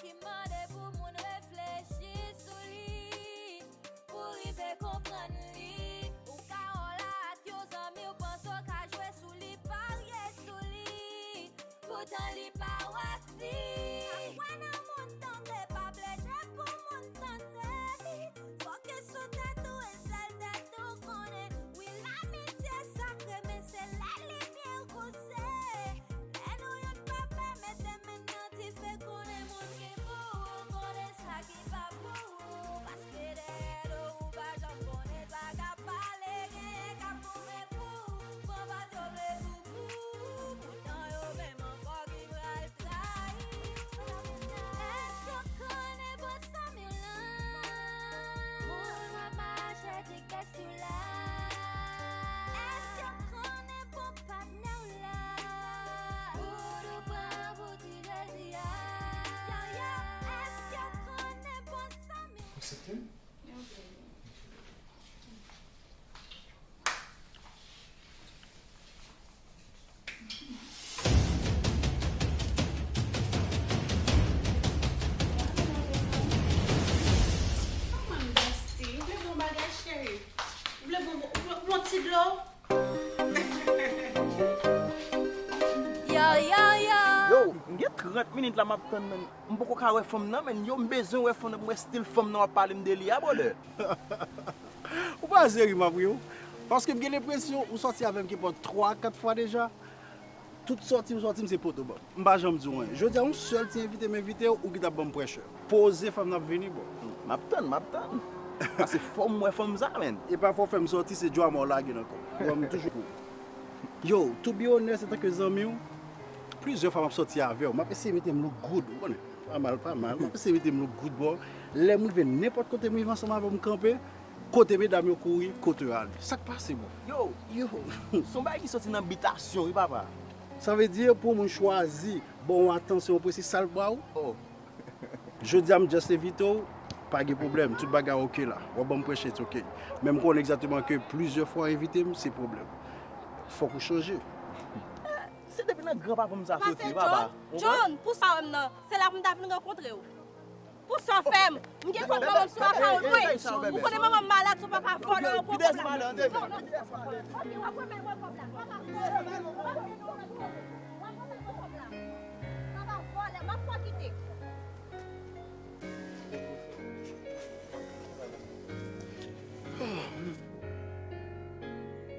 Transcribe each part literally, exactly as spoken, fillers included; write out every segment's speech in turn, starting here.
Li mande pou moun reflechi sou li, pou rive konprann li. Ou ka wè w la ak yon zanmi w, panse w ka jwe sou li, parye sou li. Poutan li pa wè fi. Pa kwè nan moun tande, pa plede pou moun tande li. Fòke sou tèt ou e sèl tèt ou konnen. Wi, lamitye sakre, men se lè limyè kouze. Lè nou youn pa pè, mete men nan dife, konnen moun ki pou ou, konnen sa ki pa pou ou. Paske dèyè do ou pa janm konnen sa k ap pale, genyen k ap goumen pou ou. Pran pa t yo vle pou ou, poutan yo menm ankò ki pral trayi w. Èske w konnen bon zanmi w lan? Moun w ap mache di kè sou la. Èske w konnen bon patnè w la? Pou nou pran pou ti Jezi a. Yo, yo, èske w konnen bon zanmi w? Aksepte. Kòman, Dusty? Ou vle bon bagay, cheri? Ou vle bon, ou vle, ou vle yon ti dlo? Yo, yo, yo. Yo, m gen trant minit la m ap tann, men m poko ka wè fanm nan, men yo, m bezwen wè fanm nan pou m wè stil fanm nan w ap pale m de li a, brother. Ou pa zeri m ap ri w. Paske m gen lenpresyon ou sòti avè m kenpòt twa, kat fwa deja. Tout sòti ou sòti m se poto bòt. M pa janm di w anyen. Jodi a, yon sèl ti envite m envite w, ou ki t ap ban m pressure. Poze fanm nan ap vini, bro. M ap tann, m ap tann. Paske fò m wè fanm sa, menn. E pa fò w fè m sòti, se djwa mò w lage nan kò m. Bro, m toujou pou ou. Yo, to be honest, antanke zanmi w, plizyè fwa m ap sòti avè w. M ap eseye mete m look good, ou konnen. Pa mal, pa mal. M ap eseye mete m look good, bro. Lè m rive nenpòt kote m rive ansanm avè w, m kanpe, kote medam yo kouri, kote yo ale. Sa k pase, bro? Yo, yo, se yon bagay ki soti nan bitasyon, wi, papa. Sa vle di, pou yon moun chwazi ba w yon atansyon presi, sa l ba w? Oh. Jodi a, m just envite w, pa gen pwoblèm, tout bagay ok la. W ap ban m pressure, it's ok. Men m konnen egzakteman ke plizyè fwa w envite m, se pwoblèm. Fòk ou chanje. Se depi nan granpapa m sa soti, papa. John, John, pou sa w wè m nan, se la pou m ta vin rankontre w. Pou sa w fè m, m gen kòb nan men m sou akawont mwen. Ou konnen manman m malad, se w papa vòlè yo pran kòb la. Non, non, ok, w ap remèt mwen kòb la. Papa vòlè, w ap remèt mwen kòb la. W ap remèt mwen kòb la. Papa vòlè, m ap fè w kite.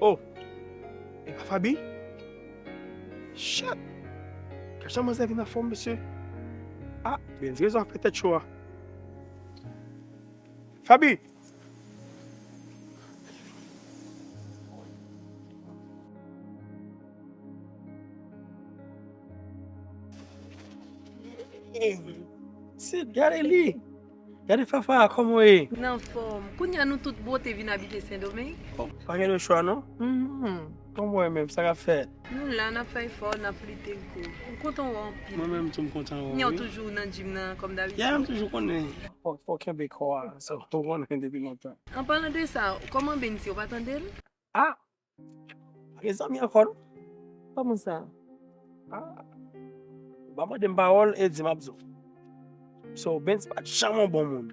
Oh, e pa Faby? Shit! Gad jan manzè vin anfòm, mesye. Ah, Benz, rezon ap fè tèt cho a. Faby! Hey, sit, gade li. Gade Fafa, kòman w ye? Nan fòm. Kounye a nou tout bwote vin abite Sendomeng. Oh, pa gen lechwa, non? Mhm. Kòman w ye menm? Sa k ap fèt? Nou la, n ap fè efò, n ap lite, kou. M kontan wè w anpil. Mwen menm tou, m kontan wè w, wi. Kounye a w toujou nan gym nan, kòm dabitid. Yeah, m toujou konnen. Fò, fò kenbe kò a, sa w konnen depi lontan. An palan de sa, kòman Bensi, w pa tande l? Ah! Pa gen zanmi ankò, non. Kòman sa? Ah, ou pa mande m pawòl, e di m ap di w. So, Benz pa t janm yon bon moun.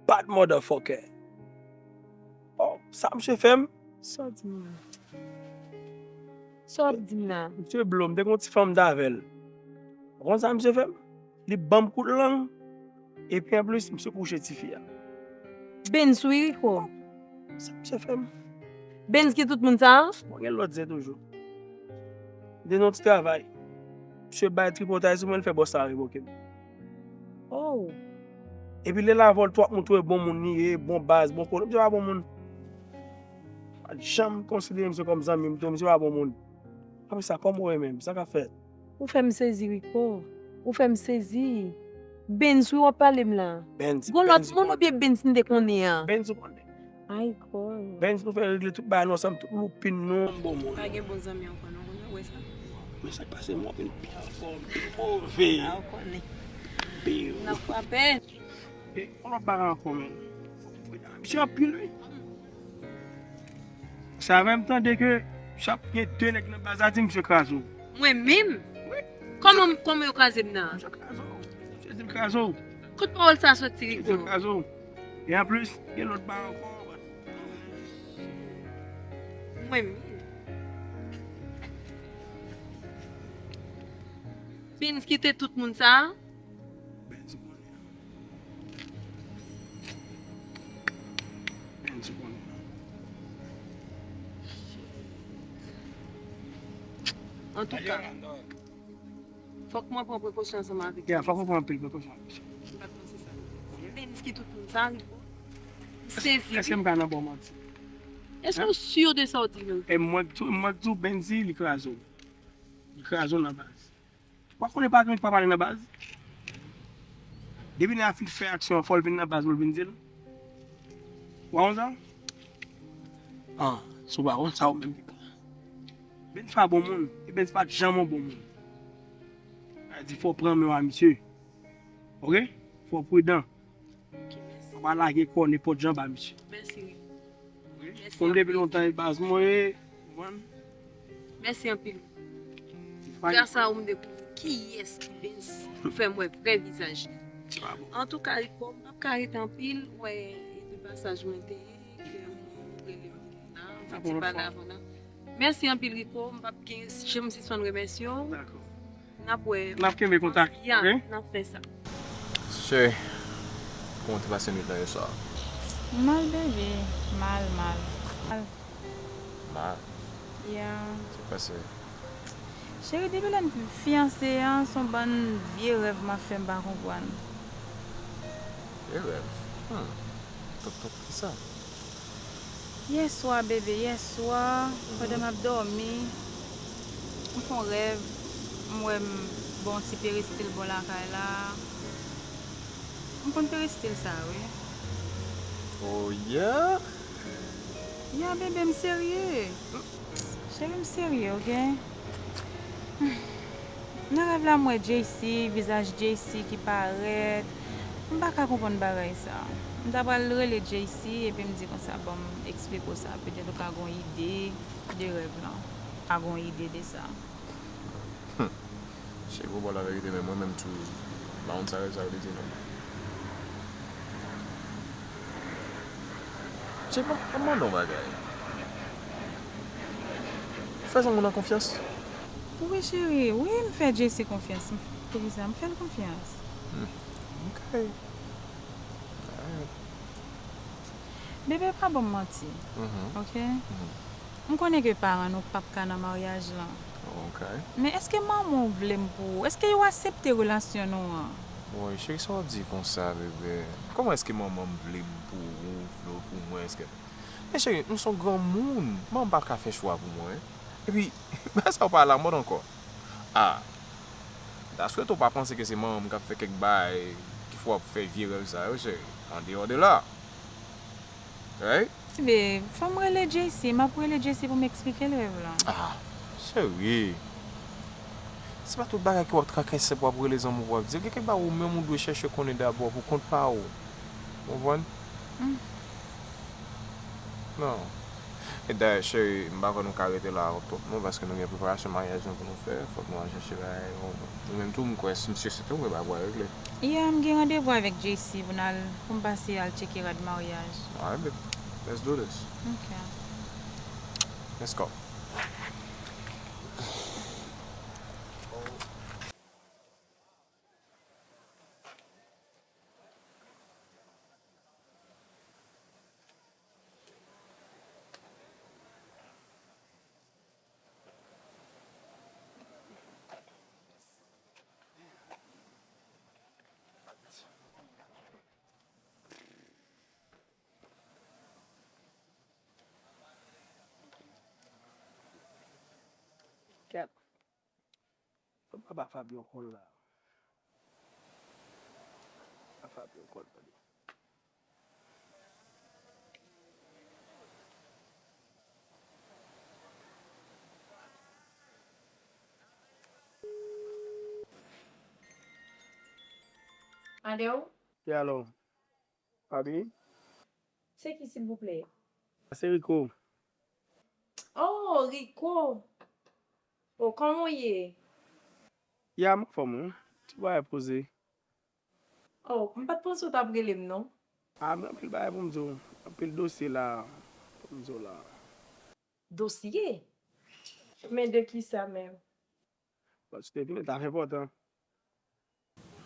Bad motherfucker. Oh, sa misye fè m? Sa w di m la? Sa w ap di m la? Misye blo m, te gen yon ti fanm m t avè l. Ou konn sa misye fè m? Li ban m kout lang. Epi anplis, misye kouche tifi a. Benz wi, Rico. Sa misye fè m? Benz ki tout moun sa a? Mwen gen lòt zen toujou. M te nan yon ti travay. Misye bay tripotay sou mwen, l fè bòs la revoke m. Oh. Epi lè l avè w, l twò ap montre w e bon moun li ye, bon baz, bon kolon. Misye pa bon moun. Pa janm konsidere misye kòm zanmi m tou, misye pa bon moun. Apre sa, kòman w ye menm? Sa k ap fèt? Ou fè m sezi, Rico. Ou fè m sezi. Benz, wi, w ap pale m la. Benz, gon lòt moun oubyen Benz m te konnen an? Benz, ou konnen. Ay, kò. Benz, nou fè regle tout bagay nou ansanm, tout loupin nou. Bon moun. Pa gen bon zanmi ankò, non, konnen, ou wè sa? Men sa k pase, m wè w vin pi anfòm, pi move. A, ou konnen. Pi. N ap frape. E, yon lòt bagay ankò, men. Misye anpil, wi. Sa fè m tande ke chak gen de nèg nan baz la di misye kraze w. Mwen menm? Wi. Kòman, kòman yo kraze m nan? Misye kraze w. Misye di l kraze w. Kot pawòl sa soti, Rico? Krazo. E anplis, gen lòt bagay ankò. Mwen menm. Benz kite tout moun sa. Benz konnen. Benz konnen. Antouka, fòk mwen pran prekosyon ansanm avèk li. Yeah, fòk ou pran anpil prekosyon. M pa t panse sa. Se Benz ki tout moun sa, Rico. M sezi, wi. Èske m ka nan ba w manti? Èske w si de sa w di menm? E mwen k di w, mwen k di w Benz li kraze w. Li kraze w nan baz. Ou pa konnen pa gen moun ki pa pale nan baz? Depi nèg la fin fè aksyon an, fò l vin nan baz pou l vin di l. Ou pa konn sa? Ah, si w pa konn sa ou menm ki pa. Benz pa bon moun, e Benz pa t janm yon bon moun. Sa di fò w pran men w a misye. Oke? Fò w pridan. Ok, mèsi. Ou pa lage kò nenpòt jan ba misye. Mèsi, wi. Wi. Mèsi anpil. Konn depi lontan e baz mwen ye, ou konprann? Mèsi anpil. Gras a ou m dekouvri kiyès ki Benz, ou fè m wè vrè vizaj li. Bravo. Antouka, Rico, m p ap ka rete anpil, wè, e de pasaj mwen te ye, ke ou rele m la, m fè ti pale avè w la. Mèsi anpil, Rico, m p ap gen janm sispann remèsye w. Dakò. N ap wè. N ap kenbe kontak, ya, oke? N ap fè sa. Cheri, kòman w te pase nwit lan yè swa? Mal, bebe. Mal, mal. Mal? Mal? Ya. Sa k pase? Cheri, depi lè n fiyanse a, se yon bann vye rèv m ap fè, m pa konprann. Vye rèv? Hmm. Tonton, kisa? Yè swa, bebe, yè swa, pandan m ap dòmi, m fè yon rèv, m wè m ba yon ti peristil bò lakay la. M konn peristil sa, wi. Oh, yeah? Ya, bebe, m serye. Cheri, m serye, oke? Nan rèv la, m wè Jaycee, vizaj Jaycee ki parèt. M pa ka konprann bagay sa. M ta pral rele Jaycee epi m di konsa, ban m eksplike w sa. Petèt ou ka gon ide de rèv lan. Ou ka gon ide de sa. Cheri, pou w ba w laverite, men mwen menm tou, m pa konn sa rèv sa yo vle di non. Cheri, ban m mande w yon bagay. Ou fè zanmi w nan konfyans? Wi, cheri. Wi, m fè Jaycee konfyans. M, poukisa? M fè l konfyans. Hmm. Ok. Alright. Bebe, pa ban m manti. Mhm. Ok? Mhm. M konnen ke paran nou p ap ka nan maryaj lan. Ok. Men èske manman w vle m pou ou? Èske yo aksepte relasyon nou an? Woy, cheri, sa w di konsa, bebe? Kòman èske manman m vle m pou ou, vle w pou mwen? Èske, men cheri, m se yon granmoun. Manman m pa ka fè chwa pou mwen. Epi, bagay sa yo pa alamòd ankò. Ah, m ta swete w pa panse ke se manman m k ap fè kèk bagay ki fè w ap fè vye rèv sa yo, cheri. Andeyò de la. Right? Babe, fò m rele Jaycee, m ap rele Jaycee pou m eksplike l rèv lan. Ah, cheri. Se pa tout bagay ke w ap trakase pou w ap rele zanmi w pou w ap di l. Gen kèk bagay ou menm ou dwe chèche konnen dabò pou kont pa w. Ou konprann? Hmm. Non. E dayè, cheri, m pa kwè nou ka rete la twòp non, paske nou gen preparasyon maryaj nou pou nou fè, fòk nou al chèche bagay. Ou menm tou, m kwè, si m si e sèten, ou gen bagay pou w al regle. Ya, m gen randevou avèk Jaycee pou n al, pou m pase al tcheke rad maryaj. Alright, babe. Let's do this. Ok. Let's go. Kèt. Fò m ba Fabio kòl la. Ba Fabio kòl, tande. Alo? Wi, alo. Fabi? Se ki, silvouplè? Se Rico. Oh, Rico! Oh, kòman w ye? Ya, m anfòm, wi. Ti bagay poze. Oh, m pa t panse w t ap rele m, non. Ah, men anpil bagay pou m di w. Anpil dosye la pou m di w la. Dosye? Men de kisa menm? Bon, si w te vini, l t ap enpòtan.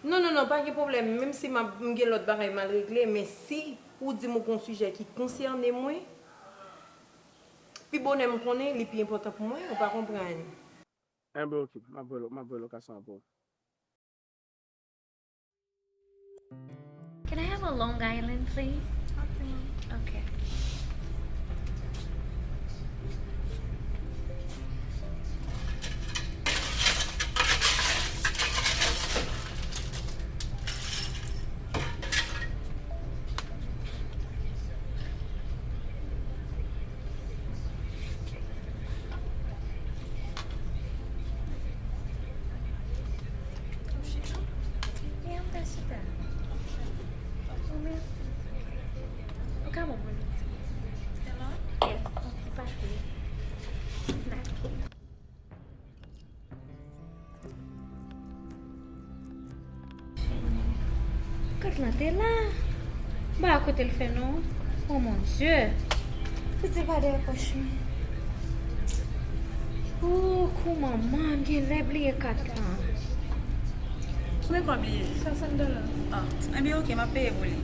Non, non, non, pa gen pwoblèm. Menm si m ap, m gen lòt bagay m al regle, men si ou di m ou gen yon sijè ki konsène mwen, pi bonè m konnen, li pi enpòtan pou mwen, ou pa konprann. Enben, oke, m ap voye lo-, m ap voye lokasyon an pou ou. Can I have a Long Island, please? Okay. Ou chita? E an ta chita. Oh, mèsi. Ou ka ban mwen yon ti. Hello? Yes, yon ti pate. Snack. Kat lan te la. M pa wè kote l fè non. Oh mon Dieu. Tout se pa dèyè pòch mwen. Oh, kouman manman m gen lè bliye kat lan. Konbyen kòb li ye? Swasant dola. Ah, enben oke, m ap peye pou li.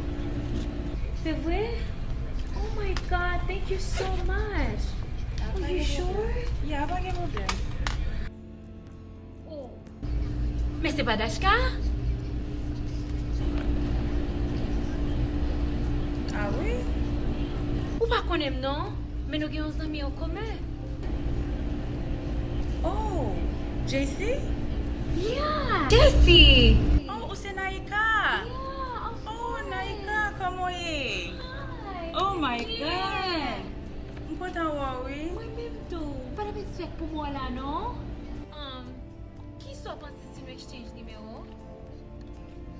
Se vre? Oh my God, thank you so much. Are you sure? Yeah, pa gen pwoblèm. Oh. Men se pa Dashka? Ah wi? Ou pa konnen m non, men nou gen yon zanmi an komen. Oh, J C? Yeah! J C! Oh, ou se Naïka? Yeah, of course. Oh, Naïka, kòman w ye? Hi! Oh my God! M kontan wè w, wi. Mwen menm tou. M pa t ap expect pou m wè w la, non. Um, kisa w panse si nou exchange nimewo?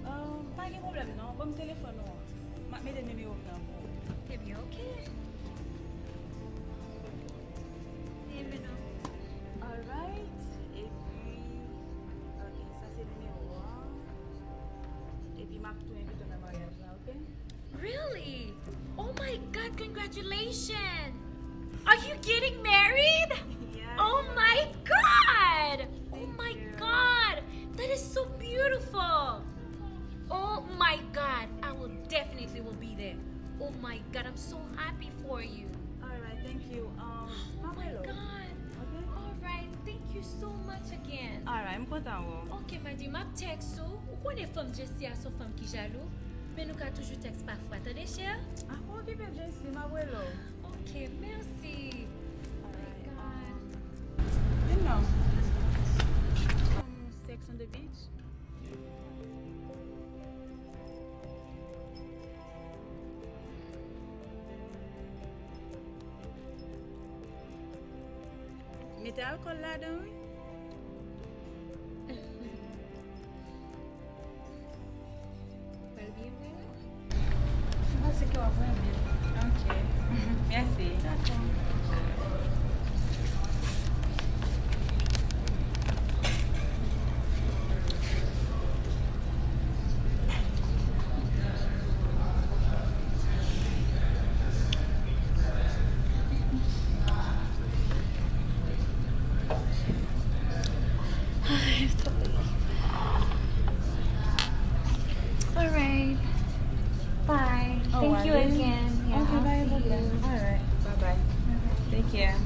Um, pa gen pwoblèm, non. Ban m telefòn ou an. M ap mete nimewo m nan pou ou. Ebyen, oke. Ebyen, non. Alright. Epi, oke, sa se nimewo an. Epi, m ap tou envite w nan maryaj la, oke? Really? Oh my God, congratulations! Are you getting married? Yeah. Oh my God! Oh my God! That is so beautiful! Oh my God, I will definitely will be there. Oh my God, I'm so happy for you. Alright, thank you. Um, Oh my God! Okay? Alright, thank you so much again. Alright, m kontan wè w. Ok, my dear, m ap text ou. Ou konnen fanm Jessie a se yon fanm ki jalou, men nou ka toujou text pafwa, tande, chè? Ah, pa okipe Jessie, m ap rele w. Ok, mèsi. Alright. You know, um, Sex on the Beach. Mete alkòl ladan, wi. Pral byen vre la. M panse ke w ap renmen l. Ok. Mèsi. Dakò. Alright. Bye. Oh, thank you again. Yeah, okay, I'll see you. Alright. Bye bye. Take care.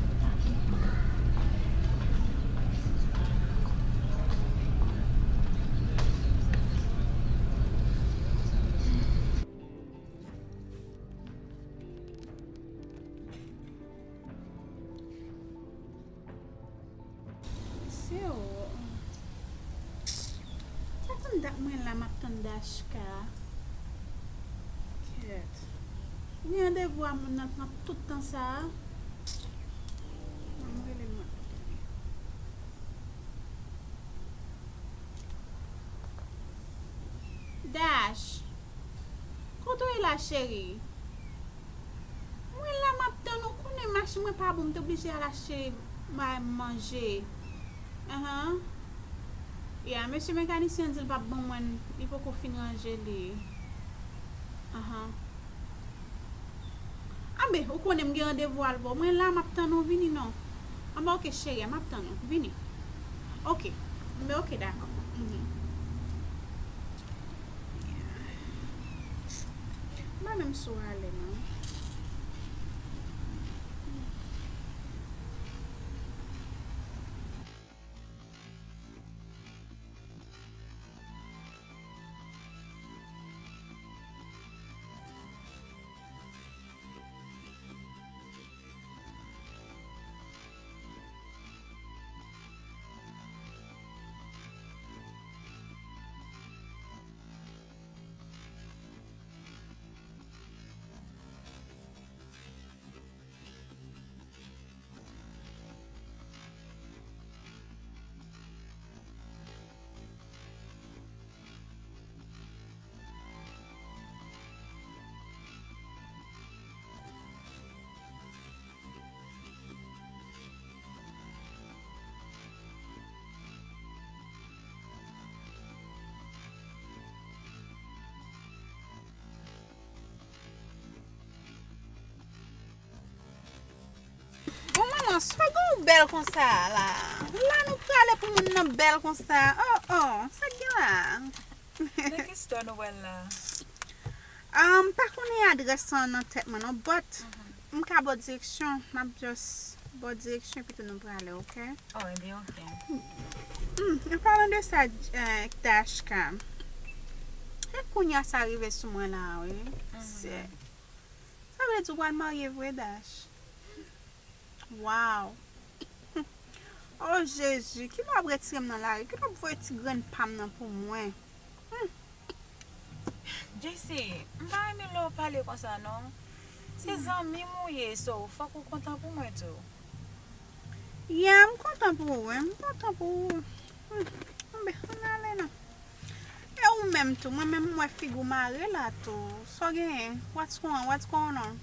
Se ou. Sa fè m dat mwen la m ap tann Dashka. Kèt. Ou gen randevou a moun nan pran tout tan sa a? Ban m rele l mwen. Dash. Kote w ye la, cheri? Mwen la m ap tann ou, konnen machin mwen pa bon, m te oblije al achte bay manje. Ahan. Ya, mesye mekanisyen an di l p ap ban mwen, li poko fin ranje li. Anhan. Anben, ou konnen m gen randevou al ba w. Mwen la, m ap tann ou, vini non. Anben, oke, cheri, m ap tann ou, vini. Oke. Anben, oke, dakò. Mhm. M pa menm sou ale, non. Bon, manman, sa gen w bèl konsa a la? La nou prale pou moun nan bèl konsa a? Oh, oh, sa k gen la? Nan ki store nou pral la? Ah, m pa konnen adrès lan nan tèt mwen non, but m ka ba w direksyon, m ap just ba w direksyon epi tou nou prale, oke? Oh, ebyen, oke. Hmm, an palan de sa, eh, Dashka, e kounye a sa rive sou mwen la, wi. Se, sa vle di w pral marye vre, Dash? Wow! Oh, Jezi, kilè w ap retire m nan lari? Kilè w ap voye ti grenn pa m nan pou mwen? Hmm. Jaycee, m pa renmen lè w pale konsa, non. Se zanmi m ou ye, so, fòk ou kontan pou mwen tou. Yeah, m kontan pou ou, wi. M kontan pou ou. Hmm. Anben, ann ale non. E ou menm tou, mwen menm m wè figi w mare la tou. Sa w genyen? What's going on? What's going on?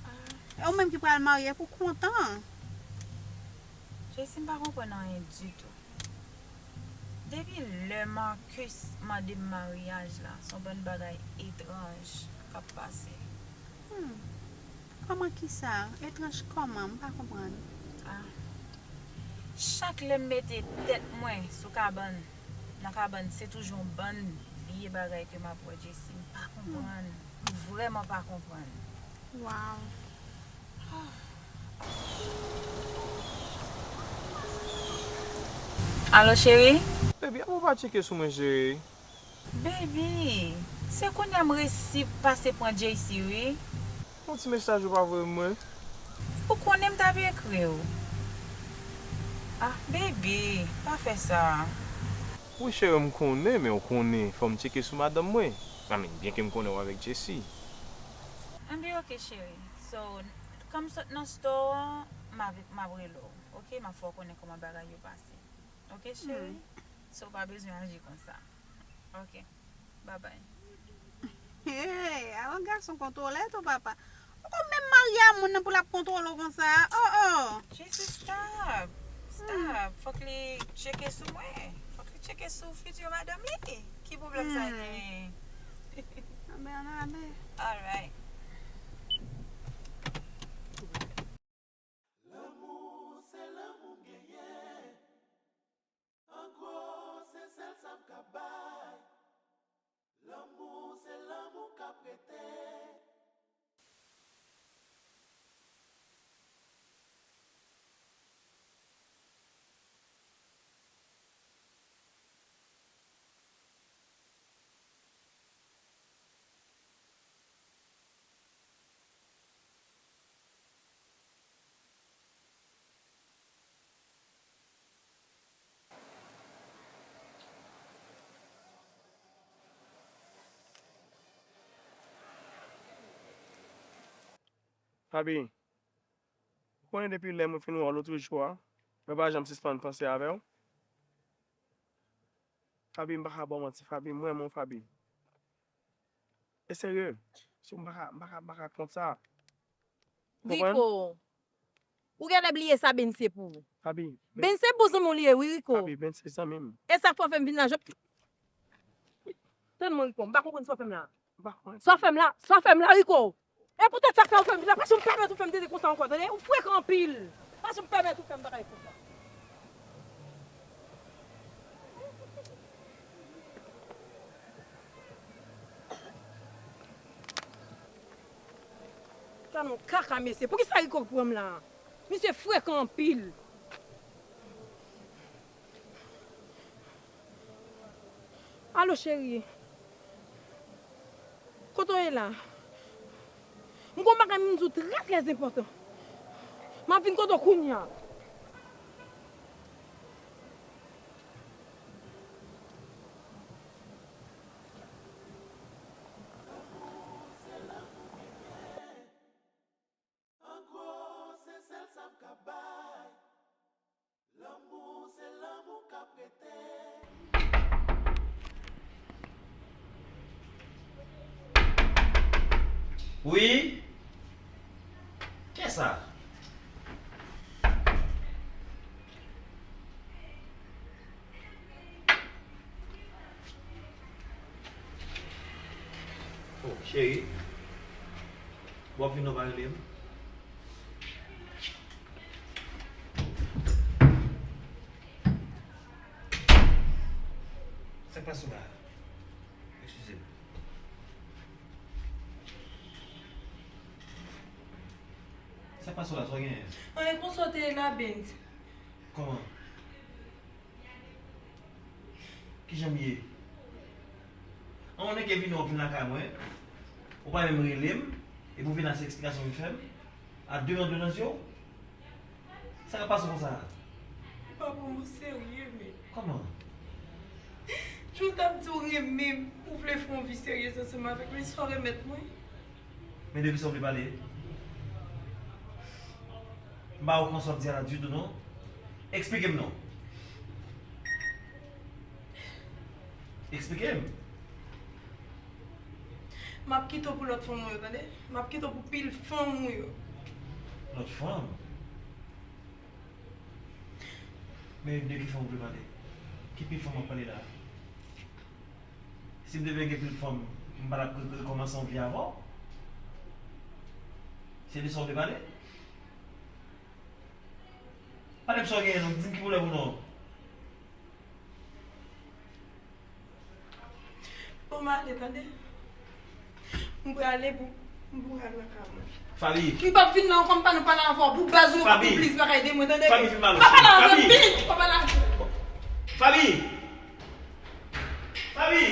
Ah. E ou menm ki pral marye pou kontan. Jaycee, m pa konprann anyen ditou. Depi lè Marcus mande m maryaj la, se yon bann bagay etranj k ap pase. Hmm. Kòman kisa? Etranj kòman? M pa konprann. Ah. Chak lè m mete tèt mwen sou kabann, nan kabann, se toujou yon bann vye bagay ke m ap wè, Jaycee. M pa konprann. M vrèman pa konprann. Wow. Alo, cheri? Baby, avan w pa tcheke sou mwen, cheri. Baby, se kounye a m resi pase pran Jaycee, wi. Yon ti mesaj ou pa voye mwen? Ou konnen m t ap ekri w. Ah, baby, pa fè sa. Wi, cheri, m konnen, men ou konnen, fò m tcheke sou madanm mwen. I mean, byenke m konnen w avèk Jaycee. Anben, oke, cheri. So, kan m sot nan store an, m ap, m ap rele w, oke? M ap fè w konnen kòman bagay yo pase. Oke, cheri? So, w pa bezwen aji konsa. Oke. Babay. Hey, a yon gason kontwole tou, papa. Ou konn menm marye a moun nan pou l ap kontwole w konsa? Oh, oh. Jezi, stop. Stop. Fòk li tcheke sou mwen. Fòk li tcheke sou fiti madanm li. Ki pwoblèm sa genyen? Anben, ann ale. Alright. Lanmou, se lanmou m genyen. An gwo, se sèl sa m ka bay. Lanmou, se lanmou k ap rete. Faby, ou konnen depi lè mwen fin wè w lòt jou a, mwen pa janm sispann panse avè w. Faby, m pa ka ba w manti, Faby, m renmen w, Faby. E serye, so m pa ka, m pa ka, m pa ka kont sa. Ou konprann? Rico, ou genlè bliye Sabine se pou ou. Fabi, Ben se bon zanmi w li ye, wi, Rico. Fabi, Ben se zanmi m. E sa k fè w fè m vin la, Jean? Tann mwen, Rico, m pa konprann sa w fè m la. M pa konprann. Sa w fè m la, sa w fè m la, Rico. E poutèt sa k fè w fè m vin la, pa janm pèmèt ou fè m tete konsa ankò, tande? Ou frekan anpil. Pa janm pèmèt ou fè m bagay konsa. Tann yon kaka, mesye. Poukisa Rico pran m la? Misye frekan anpil. Alo, cheri. Kote w ye la? M gon bagay m di w trè, trè enpòtan. M ap vin kote w kounye a. An gwo, se sèl sa m ka bay. Lanmou, se lanmou k ap rete. Wi. Kiyès sa? Oh, cheri. W ap vin non, pa rele m. Sa k pase w la? Eskize m. Sa k pase w la? Sa w genyen? Anyen, konsa w te ye la, Benz? Kòman? Kijan m ye? An, yon nèg ki vini, w ap vin lakay mwen, ou pa menm rele m, epi w vin a se eksplikasyon w vin fè m, a de men, de nan zye w? Sa k ap pase w konsa? Ou pa pran mwen serye, men. Kòman? Jan w t ap di w renmen m, ou vle fè yon vi serye ansanm avèk mwen, sa w remèt mwen? Men de kisa w vle pale? M pa konprann sa w ap di a la ditou non. Eksplike m non. Eksplike m. M ap kite w pou lòt fanm ou yo, tande? M ap kite w pou pil fanm ou yo. Lòt fanm? Men de ki fanm ou vle pale? Ki pil fanm w ap pale la? Si m te vle gen pil fanm, m pa t ap re- rekòmanse yon vi avè w. Se de sa w vle pale? Pale m sa w genyen non, di m ki pwoblèm ou non. Bon, m ale, tande. M prale pou, m prale lakay mwen. Fabi. M p ap vin la ankò, m pa nan pale avè w. Pou baz ou yo, pou plis bagay de mwen, tande. Fabi, vin m ale. M pa pale avè w, Fabi. Fabi. M pa pale avè w. Fabi. Fabi.